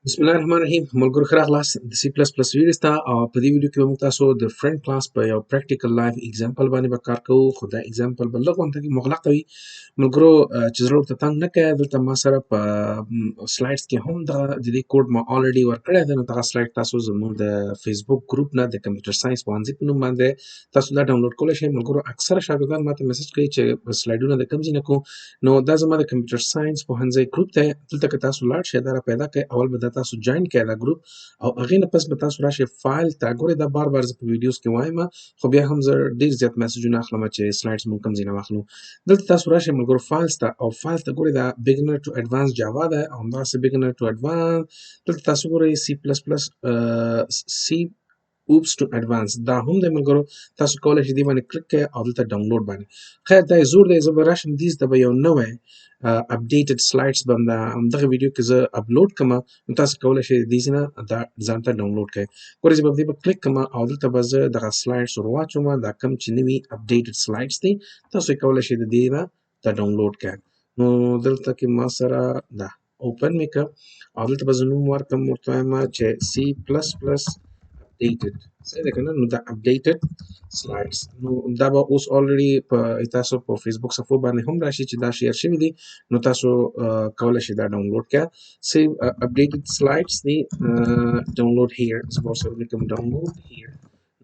بسم الله الرحمن الرحیم. ملګرو ښه راغلاست د سی پلس پلس ویډیوز ته. او په دې ویډیو کې به موږ تاسو د فرند کلاس په یو پریکټیکل لایف اگزامپل باندې به کار کوو، خو دا اگزامپل به لږ غونډه کې مغلق وي. ملګرو چې زړه ورته تنګ نه کړي، دلته ما سره په سلایډز کې هم دغه د دې کوډ ما الریډي ورکړی دی. نو دغه سلایډ تاسو زموږ د فیسبوک ګروپ نه د کمپیوټر ساينس پوهنځي په نوم باندې تاسو دا ډاونلوډ کولی شئ. ملګرو اکثره شاګردان ماته میسج کوي چې سلایډونه د کوم ځای نه کوو. نو دا زما د کمپیوټر ساينس پوهنځي ګروپ دی. دلته که تاسو لاړ شئ دا را پیدا کړئ، اول به دا تاسو جوائن کړئ دا ګروپ، او هغې نه پس به تاسو راشئ فایل ته. ګورئ دا بار بار زه په ویډیوز کې وایم، خو بیا هم زه ډېر زیات میسجونه اخلم چې سلایډز مونږ کوم ځای نه واخلو. دلته تاسو راشئ ملګرو فایلز ته، او فایل ته ګورئ دا بیګنر ټو اډوانس جاوا ده، او همدغسې بیګنر ټو اډوانس. دلته تاسو ګورئ سی پلس پلس سی اوپس ټو اډوانس دا هم دی. ملګرو تاسو کولی شئ دې باندې کلیک کړئ او دلته ډاونلوډ باندې. خیر دا یې زور دی، زه به راشم دې ته به یو نوی اپډیټډ سلایډز به همدغه ویډیو کې زه اپلوډ کړم، نو تاسو کولی شئ دې ځای نه دا ځان ته ډاونلوډ کړئ. ګورئ زه به دې به کلیک کړم او دلته به زه دغه سلایډز ور واچوم. دا کوم چې نوي اپډیټډ سلایډز دي تاسو یې کولی شئ د دې نه دا ډاونلوډ کړئ. نو دلته کې ما سره دا اوپن مې کړ او دلته به زه نوم ورکړم، ورته وایم چې سی پلس پلس اپډیټډ، صحیح ده که نه؟ نو دا اپډیټډ سلایډز، نو دا به اوس الریډي په تاسو په فیسبوک صفحو باندې هم راشي چې دا شیر شوي دي، نو تاسو کولی شئ دا ډاونلوډ کړئ. سیو اپډیټډ سلایډز دي، ډاونلوډ هیر، زه به ورسره ولیکم ډاونلوډ هیر.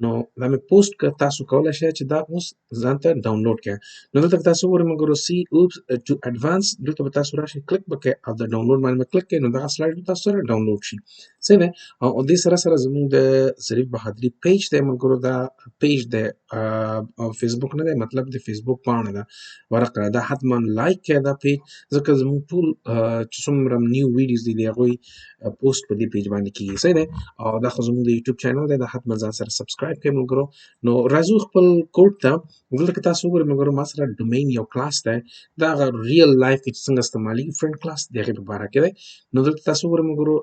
نو دا مې پوسټ کړ، تاسو کولی شئ چې دا اوس ځان ته ډاونلوډ کړئ. نو دلته که تاسو وګورئ ملګرو سی اوپس ټو اډوانس، دلته به تاسو راشئ کلیک به کړئ او د ډاونلوډ باندې به کلیک کړئ، نو دغه سلایډ به تاسو سره ډاونلوډ شي. صحیح دی. او دې سره سره زموږ د ظریف بهادري پیج دی ملګرو، دا پیج دی فیسبوک نه دی، مطلب د فیسبوک پاڼه ده ورقه، دا حتما لایک کړئ دا پیج، ځکه زموږ ټول چې څومره نیو ویډیوز دي د هغوی پوسټ په دې پیج باندې کېږي. صحیح دی. او دا خو زموږ د یوټیوب چینل دی، دا حتما ځان سره سبسکرایب کړئ ملګرو. نو راځو خپل کوډ ته. دلته که تاسو وګورئ ملګرو ما سره ډومین یو کلاس دی، دا هغه ریل لایف کې چې څنګه استعمالېږي فرند کلاس د هغې په باره کې دی. نو دلته تاسو وګورئ ملګرو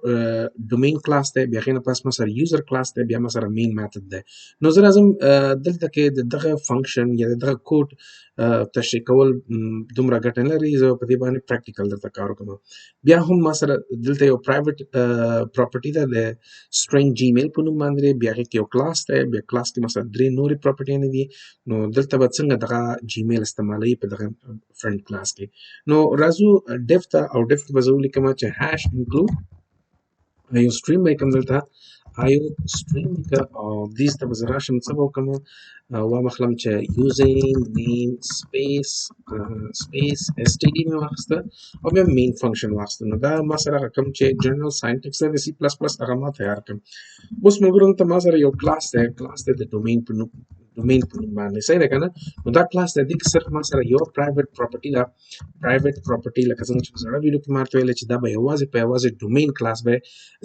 ډومین کلاس دی، بیا هغې نه پس ما سره یوزر کلاس دی، بیا ما سره مین میتھډ دی. نو زه راځم دلته کې د دغه فنکشن یا د دغه کوډ تشریح کول دومره ګټه نه لري، زه په دې باندې پریکټیکل درته کار وکړم. بیا هم ما سره دلته یو پرایویټ پراپرټي ده د سټرینګ جیمیل په نوم باندې، بیا هغې کې یو کلاس دی، بیا کلاس کې ما سره درې نورې پراپرټیانې دي. نو دلته به څنګه دغه جیمیل استعمالوي په دغه فرند کلاس کې. نو راځو ډیف ته، او ډیف کې به زه ولیکم چې هاش انکلود ایو سټریم به یې کوم، دلته ایو سټریم که، او دې ته به زه راشم څه به وکړم، وامخلم چې یوزینګ نیم سپیس سپیس اس ټي ډي مې واخیسته او بیا مین فنکشن واخیسته. نو دا ما سره هغه کوم چې جنرال ساینټکس دی د سی پلس پلس هغه ما تیار کړم. اوس ملګرو دلته ما سره یو کلاس دی، کلاس دی د ډومین په نوم، ډومین په نوم باندې، صحیح ده که نه؟ نو دا کلاس دی، دې کې صرف ما سره یو پرایویټ پراپرټي ده. پرایویټ پراپرټي لکه څنګه چې په زړه ویډیو کې ما ورته ویل چې دا به یوازې په یوازې ډومین کلاس به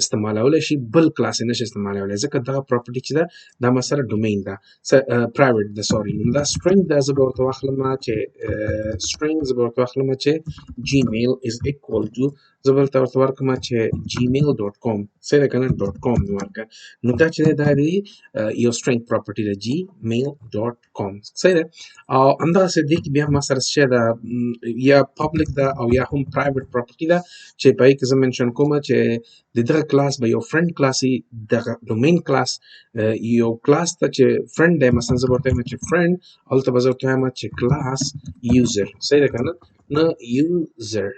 استعمالولی شي، بل کلاس یې نشي استعمالولی، ځکه دغه پراپرټي چې ده دا ما سره ډومین ده، پرایویټ ده، سوري. نو دا سټرینګ ده، زه به ورته واخلم چې سټرینګ زه به ورته واخلم چې جیمیل از ایکوال ټو، زه به ورته ورکړم چې جیمیل ډاټ کام، صحیح ده که نه؟ ډاټ کام مې ورکړه. نو دا چې دی دا دی یو سټرینګ پراپرټي ده جیمیل ډاټ کام، صحیح ده. او همدغسې دې کې بیا ما سره څه شی ده، یا پبلک ده او یا هم پرایویټ پراپرټي ده چې په هغې کې زه منشن کوم چې د دغه کلاس به یو فرند کلاس وي، دغه ډومین کلاس یو کلاس ته چې فرند دی، مثلا زه به ورته وایم چې فرند، هلته به زه ورته وایم چې کلاس یوزر، صحیح ده که نه؟ نه یوزر،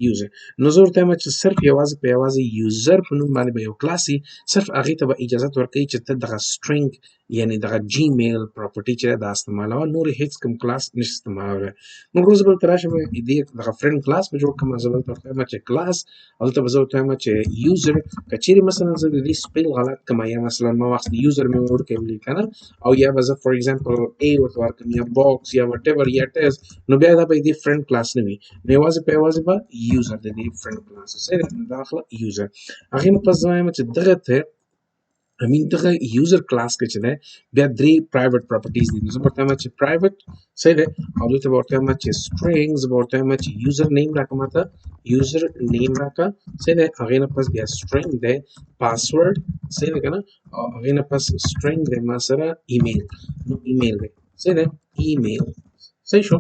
یوزر. نو زه ورته وایم چې صرف یوازې په یوازې یوزر په نوم باندې به یو کلاس وي، صرف هغې ته به اجازه ورکوي چې ته دغه سټرینګ یعنې دغه جیمیل پراپرټي چې ده دا استعمالوه، نور هېڅ کوم کلاس نشي استعمالولی. نو زه به ورته راشم دې دغه فرند کلاس به جوړ کړم، زه به ورته وایم چې کلاس، هلته به زه ورته وایم چې یوزر. که چیرې مثلا زه د دې سپیل غلط کړم، یا مثلا ما واخیست یوزر مې وړوکی ولیک که نه، او یا به زه فار ایگزامپل ای ورته ورکړم یا باکس یا وټ ایور یا ټیز، نو بیا دا به دې فرند کلاس نه وي، نو یوازې په یوازې به یوزر د دې فرند کلاس، صحیح ده. نو دا اخله یوزر. هغې نه پس زه وایم چې دغه ته امین دغه یوزر کلاس کې چې ده بیا درې پرایویټ پراپرټیز دي. نو زه به ورته وایم چې پرایویټ، صحیح ده، او دلته به ورته وایم چې سټرینګ، زه به ورته وایم چې یوزر نیم راکړه، ما ته یوزر نیم راکړه، صحیح ده. هغې نه پس بیا سټرینګ دی پاسورډ، صحیح ده که نه، او هغې نه پس سټرینګ دی ما سره ایمیل، نو ایمیل دی، صحیح ده، ایمیل، صحیح شو.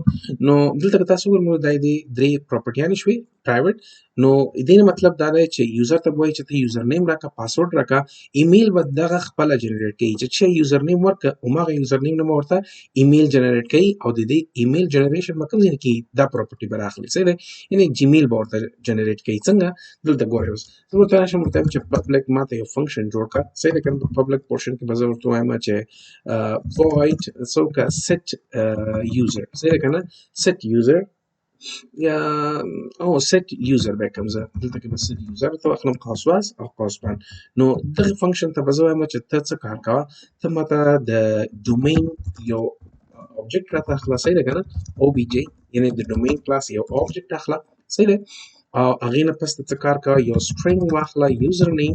نو دلته که تاسو وګورئ دا دې درې پراپرټیانې شوې. پرایویټ. نو دې مطلب دا دی چې یوزر ته وایي چې ته یوزر نیم راکه، پاسورډ راکه، ایمیل به دغه خپله جنریټ کوي. چې یوزر نیم ورکه هماغه یوزر نیم نه به ورته ایمیل جنریټ کوي، او د دې ایمیل جنریشن به کوم ځای نه کوي، دا پراپرټي به راخلي. صحیح دی، یعنې جیمیل به ورته جنریټ کوي. څنګه؟ دلته ګورئ اوس زه ورته راشم ورته وایم چې پبلک ما ته یو فنکشن جوړ کړه. صحیح دی که نه؟ په پبلک پورشن کې به زه ورته وایم چې void څه وکړه، set user. صحیح دی که نه؟ set user یا او set user به کوم، زه دلته کې به set user ته واخلم، قوس واز او قوس بند. نو دغه فنکشن ته به زه وایم چې ته څه کار کوه، ته ماته د ډومین یو آبجیکټ راته اخله. صحیح ده که نه؟ obj، یعنې د ډومین کلاس یو آبجیکټ اخله. صحیح دی، او هغې نه پس ته څه کار کوه، یو سټرینګ واخله یوزر نیم.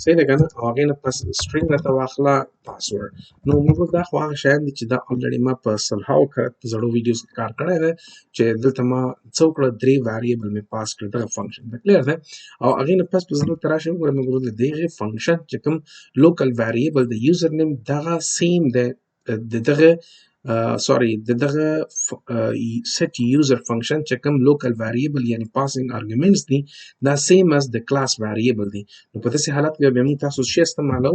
صحیح ده که نه؟ او هغې نه پس سټرینګ راته واخله پاسورډ. نو موږ دا خو هغه شیان دي چې دا الریډي ما په سلهاو په زړو ویډیوز کې کار کړی دی، چې دلته ما څه وکړه، 3 ویریبل مې پاس کړ دغه فنکشن ته. کلیر دی؟ او هغې نه پس په زه دلته راشم وګورم، موږ د دغې فنکشن چې کوم لوکل ویریبل د یوزر نیم دغه سیم دی، د دغه سوري د دغه set user فنکشن چې کوم لوکل ویریبل یعنی پاسینګ ارګومنټس دي، دا سیم از د کلاس ویریبل دي. نو په داسې حالت کې بیا موږ تاسو شی استعمالو،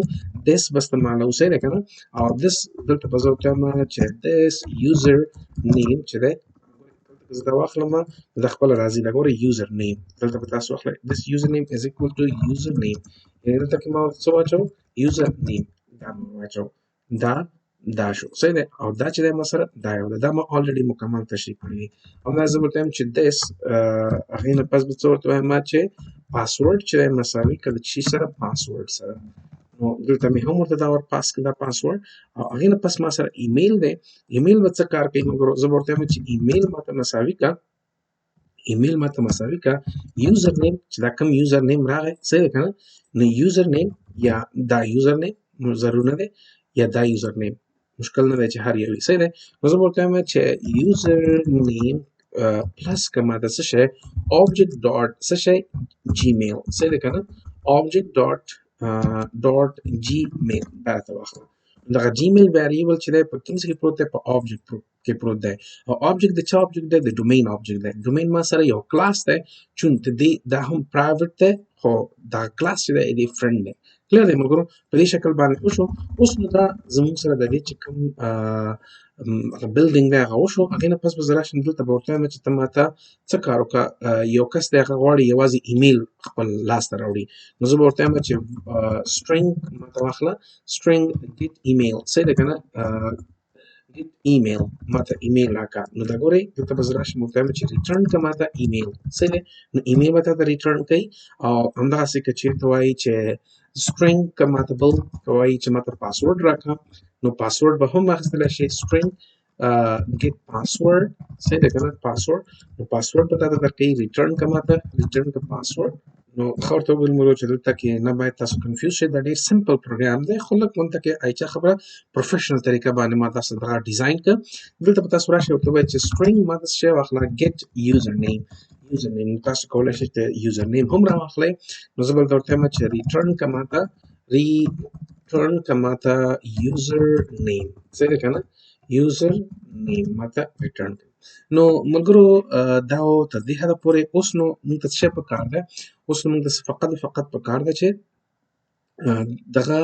this به استعمالو. صحیح ده که نه؟ او this دلته به زه ورته وایم چې this user name چې دی، زه دا واخلم دا خپله راځي، دا ګورئ یوزر نیم دلته به تاسو واخلئ، this user name is equal to user name، یعنې دلته کې ما ورته څه واچو، یوزر نیم دا مې واچو، دا شو. صحیح دی، او دا چې دی ما سره دا یو دی، دا ما الریډي مکمل تشریح کړی دی. او دا زه ورته وایم چې this هغې نه پس به څه ورته وایم چې پاسورډ چې دی مساوي که د چي سره، پاسورډ سره. نو دلته مې هم ورته دا ور پاس کړ دا پاسورډ. او هغې نه پس ما سره ایمیل دی، ایمیل به څه کار کوي، مګر زه به ورته وایم چې ایمیل ما ته مساوي که، ایمیل ما ته مساوي که یوزر نیم، چې دا کوم یوزر نیم راغی. صحیح ده که نه؟ نو یوزر نیم یا دا یوزر نیم ضرور نه دی، یا دا یوزر نیم مشکل نه دی چې هر یو وي. صحیح دی، نو زه به ورته وایم چې یوزر نیم پلس که ما ته څه شی آبجیکټ ډاټ څه شی جیمیل. صحیح ده که نه؟ آبجیکټ ډاټ جیمیل دا راته واخله. دغه جیمیل ویریبل چې دی په کوم ځای کې پروت دی، په آبجیکټ کې پروت دی. او آبجیکټ د چا آبجیکټ دی؟ د ډومین آبجیکټ دی. ډومین ما سره یو کلاس دی، چون ته دې دا هم پرایویټ دی، خو دا کلاس چې دی دې فرند دی. کلیر دی ملګرو؟ په دې شکل باندې وشو. اوس نو دا زموږ سره د دې چې کوم هغه بلډینګ دی هغه وشو. هغې نه پس به زه راشم دلته به ورته وایم چې ته ما ته څه کار وکړه، یو کس دی هغه غواړي یوازې ایمیل خپل لاسته راوړي، نو زه به ورته وایم چې سټرینګ ما ته واخله، سټرینګ ګیټ ایمیل. صحیح ده که نه؟ ګیټ ایمیل ما ته ایمیل راکړه. نو دا ګورئ دلته به زه راشم ورته وایم چې ریټرن که ما ته ایمیل. صحیح دی، نو ایمیل به تا ته ریټرن کوي. او همدغسې که چېرته وایي چې سټرینګ که ما ته بل که وایي چې ما ته پاسورډ راکړه، نو پاسورډ به هم اخیستلی شي، سټرینګ get password. صحیح ده که نه؟ پاسورډ، نو پاسورډ به تا ته درکوي، ریټرن که ما ته ریټرن که پاسورډ. نو ښه ورته وګورئ ملګرو چې دلته کې نه باید تاسو کنفیوز شئ، دا ډېر سمپل پروګرام دی، خو لږ غونته کې ایچا خبره پروفیشنل طریقه باندې ما تاسو دغه ډیزاین کړ. دلته به تاسو راشئ ورته ووایئ چې سټرینګ ما ته څه شی واخله، ګیټ یوزر نیم. یوزر نیم نو تاسو کولی شئ چې یوزر نیم هم راواخلئ. نو زه به دلته ورته وایم چې ریټرن که ما ته، ریټرن که ما ته یوزر نیم. صحیح ده که نه؟ یوزر نیم ما ته ریټرن کړه. نو ملګرو دا و تر دې حده پورې. اوس نو موږ ته څه شی په کار دی؟ اوس نو موږ ته فقط فقط په کار دی چې دغه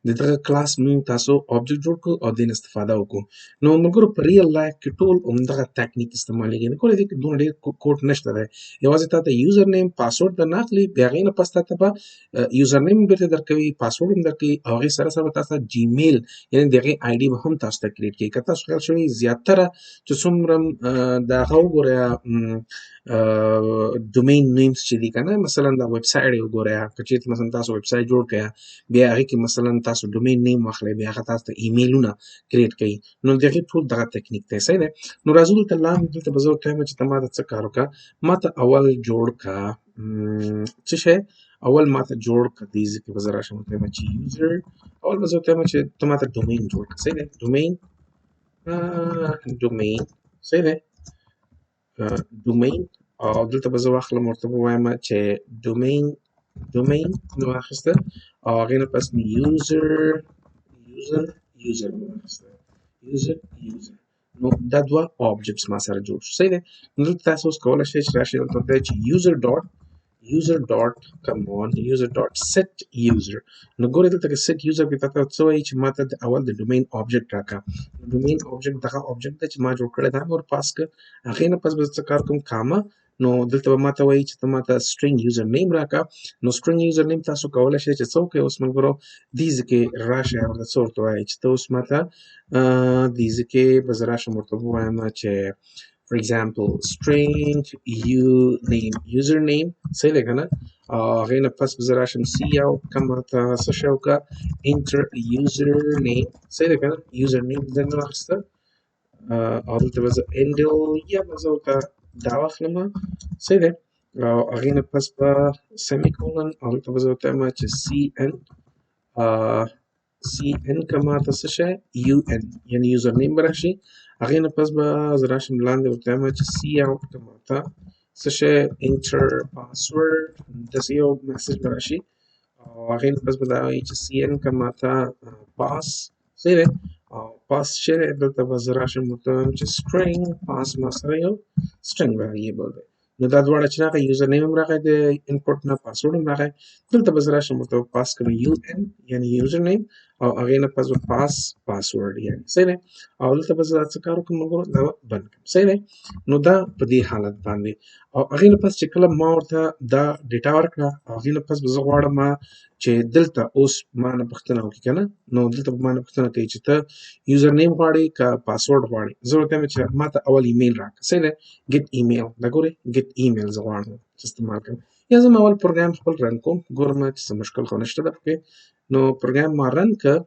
د دغه کلاس موږ تاسو آبجیکټ جوړ کړو او دې نه استفاده وکړو. نو ملګرو په ریل لایف کې ټول همدغه تکنیک استعمالېږي. نو ګورئ دې کې دومره ډېر کوډ نشته دی، یوازې تا ته یوزر نیم پاسورډ در نه اخلي، بیا هغې نه پس تا ته به یوزر نیم بېرته درکوي، پاسورډ هم درکوي، او هغې سره سره به تاسو ته جیمیل یعنې د هغې آی ډي به هم تاسو ته کریټ کوي. که تاسو خیال شوي زیاتره چې څومره د هغه وګورئ ډومین نیمز چې دي که نه، مثلا دا ویب سایټ یې وګورئ، که چېرته مثلا تاسو ویب سایټ جوړ کړئ، بیا هغې کې مثلا تاسو ډومین نیم واخلئ، بیا هغه تاسو ته ایمیلونه کریټ کوي. نو د هغې ټول دغه تکنیک دی. صحیح دی. نو راځو دلته لاندې، دلته به زه ورته وایم چې ته ما ته څه کار وکړه، ما ته اول جوړ کړه څه شی، اول ما ته جوړ کړه دې ځای کې به زه راشم ورته وایم چې یوزر، اول به زه ورته وایم چې ته ما ته ډومین جوړ کړه. صحیح دی، ډومین، ډومین. صحیح دی، ډومین. او دلته به زه واخلم ورته به وایم چې ډومین، ډومین مې واخیسته، او هغې نه پس مې یوزر، یوزر، یوزر مې واخیسته، یوزر، یوزر. نو دا دوه آبجیکټس ما سره جوړ شو، صحیح دی. نو دلته تاسو اوس کولی شئ چې راشئ دلته ورته چې user dot user dot come on user dot set user. نو ګورئ دلته کې set user کې تاته څه وایي چې ما ته د اول د ډومین آبجیکټ راکړه. ډومین آبجیکټ دغه آبجیکټ دی چې ما جوړ کړی، دا مې ور پاس کړ. هغې نه پس به زه څه کار کوم؟ کامه. نو دلته به ما ته وایي چې ته ما ته string user name راکړه. نو string user name تاسو کولی شئ چې څه وکړئ اوس ملګرو، دې ځای کې راشئ ورته څه ورته وایي چې ته اوس ما ته دې ځای کې به زه راشم ورته ووایم چې for example string u name username، صحیح دی که نه؟ هغې نه پس به زه راشم سی او که ما ته څه شی وکړه enter username، صحیح دی که نه؟ username زه نه واخیسته، او دلته به زه endl یا به زه ورته دا واخلم، صحیح دی. او هغې نه پس به semicolon، او دلته به زه ورته وایم چې cn cn که ما ته څه شی un یعنی username به راشي. هغې نه پس به زه راشم لاندې ورته وایم چې سی اوټ که ما ته څه شی enter password، داسې یو message به راشي. او هغې نه پس به دا وایي چې cn که ما ته pass، صحیح دی. او pass چې دی دلته به زه راشم ورته وایم چې string pass ما سره یو string variable دی. نو دا دواړه چې راغی username هم راغی د input نه، پاسورډ هم راغی. دلته به زه راشم ورته پاس کړم un یعنی username، او هغې نه پس به pass password یعنی، صحیح دی. او دلته به زه دا څه کار وکړم ملګرو، دا به بند کړم، صحیح دی. نو دا په دې حالت باندې. او هغې نه پس چې کله ما ورته دا data ورکړه، او هغې نه پس به زه غواړم چې دلته اوس ما نه پوښتنه وکړي که نه. نو دلته به ما نه پوښتنه کوي چې ته username غواړې که پاسورډ غواړې. زه ورته وایم چې ما ته اول ایمیل راکړه، صحیح دی. get email، دا ګورې get email زه غواړم چې استعمال کړم. یا زه اول پروګرام خپل run کوم، ګورم چې څه مشکل خو نشته ده پکې. نو پروګرام ما run کړ،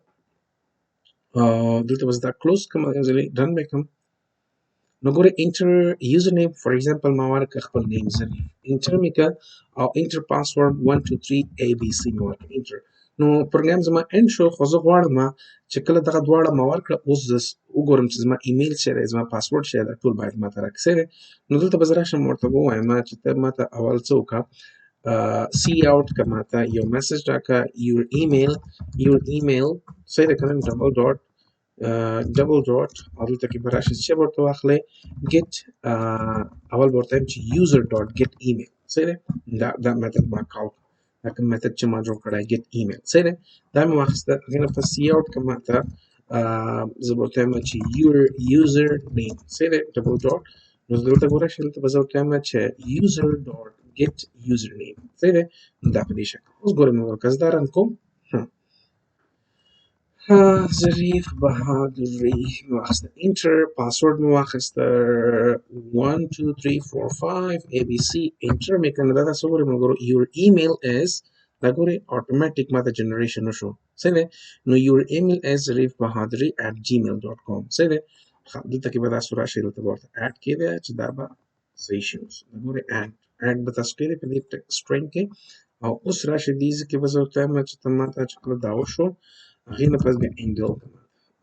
دلته به زه دا close کړم، یو ځلې run به یې کړم. نو ګورې enter username for example ما ورکړه خپل name ظریف، enter مې کړه، او enter password 1 2 3 ABC مې ورکړه enter. نو پروګرام زما end شو. خو زه غواړم چې کله دغه دواړه ما ورکړه اوس زه وګورم چې زما ایمیل څه دی، زما پاسورډ څه دی، ټول باید ما ته راکړي، صحیح دی. نو دلته به زه راشم ورته ووایم چې ته ما ته اول څه وکړه، سی اوټ که ما ته یو message راکړه your email، your email، صحیح دی که نه؟ double dot double dot، او دلته کې به راشي چې ورته واخلې get، اول به ورته وایم چې user dot get email، صحیح دی. دا method ما call، دا کوم method چې ما جوړ کړی get email، صحیح دی. دا مې واخیسته. هغې نه پس سی اوټ که ما ته زه به ورته وایم چې your user name، صحیح دی، double dot. نو دلته ګوره چې دلته به زه ورته وایم چې user dot get username، صحیح دی. نو دا په دې شکل اوس ګورئ ملګرو که زه دا run کوم. ظریف بهادري مې واخیسته، enter password مې واخیسته 1 2 3 4 5 ABC enter مې کړ. نو دا تاسو وګورئ ملګرو your email is، دا ګورئ automatic ما ته generation وشو، صحیح دی. نو your email is zarifbahaduri@gmail.com، صحیح دی. دلته کې به تاسو راشئ، دلته به ورته add کېږئ چې دا به صحیح شي. اوس دا ګورئ add به تاسو کېږئ په دې string کې. او اوس راشئ دې ځای کې به زه ورته وایم چې ته ما ته چې کله دا وشو هغې نه پس بیا endl کړم.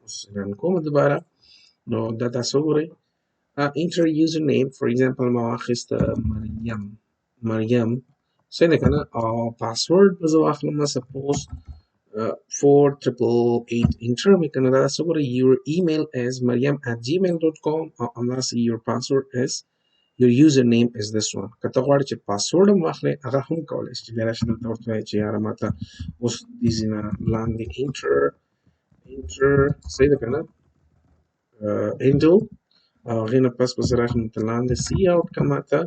اوس run کوم دوباره. نو دا تاسو وګورئ enter username for example ما واخیسته مریم، مریم، صحیح دی که نه؟ او پاسورډ به زه واخلم suppose 4888 enter مې کړه. نو دا تاسو وګورئ your email is mariam@gmail.com، او همداسې your password is your username is this one. که ته غواړې چې پاسورډ هم واخلې هغه هم کولی شې، چې بیا راشې دلته ورته وایې چې یاره ما ته اوس دې ځای نه لاندې enter enter، صحیح ده که نه؟ endl، او هغې نه پس به زه راشم دلته لاندې سی اوټ که ما ته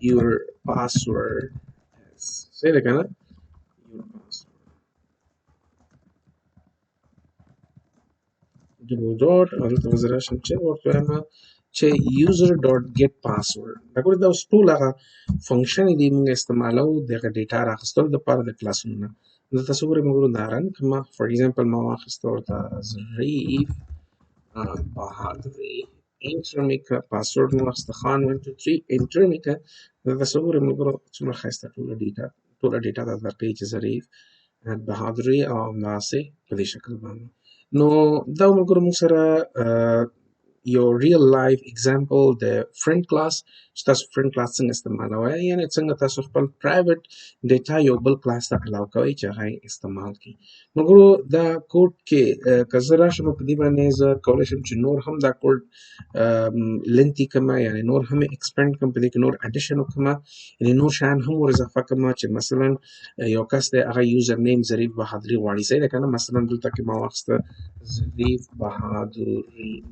your password is، صحیح ده که نه؟ your password double dot، او دلته به زه راشم چې ورته وایم چې user dot get password. دا ګوره دا اوس ټول هغه function دی موږ استعمالوو دغه data راخیستلو دپاره د کلاسونو نه. نو تاسو ګورئ موږ دا run کړم. for example ما واخیسته ورته ظریف بهادري، enter مې کړه، پاسورډ مې واخیسته خان 1 2 3 enter مې کړه. نو تاسو ګورئ ملګرو څومره ښایسته ټوله data، ټوله data دا درکوي چې ظریف بهادري او همداسې په دې شکل باندې. نو دا ملګرو موږ سره یو real life example د friend class چې چې تاسو فرند کلاس څنګه استعمالوئ، یعنی څنګه تاسو خپل پرایویټ ډیټا یو بل کلاس ته الاو کوئ چې هغه استعمال کړي. مګر دا کوډ کې که زه راشم په دې باندې زه کولی شم چې نور هم دا کوډ لنتی کړم، یعنی نور هم ایکسپند کړم، په دې کې نور اډیشن وکړم، یعنی نور شیان هم ور اضافه کړم. چې مثلا یو کس دی هغه یوزر نیم ظریف بهادري غواړي، صحیح ده که نه؟ مثلا دلته کې ما واخیسته ظریف بهادري،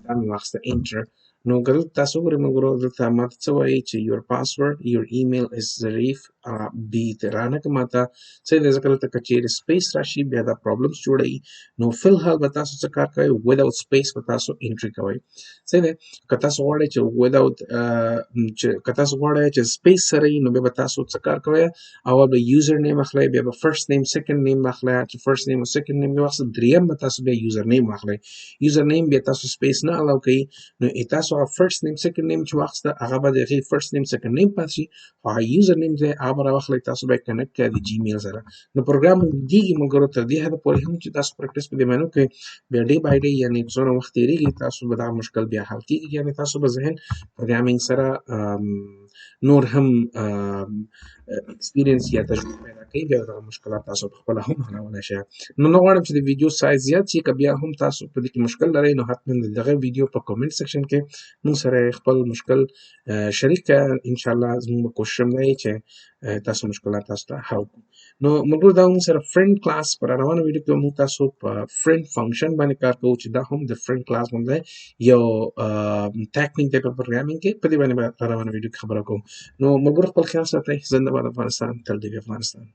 دا مې واخیسته انټر. نو که دلته تاسو وګورئ ملګرو، دلته ما ته څه وایي چې your password your email is ظریف بی ته رانه که ما ته صحیح دی، ځکه دلته که چیرې سپیس راشي بیا دا پرابلمز جوړوي. نو فی الحال به تاسو څه کار کوئ، without space به تاسو انټری کوئ، صحیح دی. که تاسو غواړئ چې without چې که تاسو غواړئ چې سپیس سره وي نو بیا به تاسو څه کار کوئ، اول به یوزر نیم اخلئ، بیا به فرست نیم سیکنډ نیم اخلئ، چې فرست نیم او سیکنډ نیم واخلئ، دریم به تاسو بیا یوزر نیم واخلئ. یوزر نیم بیا تاسو سپیس نه الاو کوي، نو تاسو هغه فرست نیم سیکنډ نیم چې واخیسته هغه به د هغې فرست نیم سیکنډ نیم پاتې شي، خو هغه یوزر نیم دی هغه به راواخلئ، تاسو به یې کنیکټ کړئ د جیمیل سره. نو پروګرام اوږدېږي ملګرو، تر دې حده پورې هم چې تاسو پریکټس په دې باندې وکړئ، بیا ډی بای ډی یعنی څومره وخت تېرېږي تاسو به دغه مشکل بیا حل کېږي، یعنی تاسو به ذهن پروګرامینګ سره نور هم ایکسپیرینس یا تجربه پیدا کوي، بیا دغه مشکلات تاسو په خپله هم حلولی شئ. نو نه غواړم چې د ویډیو سایز زیات شي، که بیا هم تاسو په دې کې مشکل لرئ نو حتما د دغه ویډیو په کومنټ سیکشن کې موږ سره خپل مشکل شریک کړئ. انشاءالله زموږ به کوشش هم دی چې تاسو مشکلات تاسو ته حل کړو. نو ملګرو دا موږ سره فرند کلاس په روانه ویډیو کې موږ تاسو په فرند فنکشن باندې کار کوو، چې دا هم د فرند کلاس باندې یو تکنیک دی په پروګرامینګ کې، په دې باندې به روانه ویډیو کې خبره کوم. نو ملګرو خپل خیال ساتئ، زنده باد افغانستان، تل دې وي افغانستان.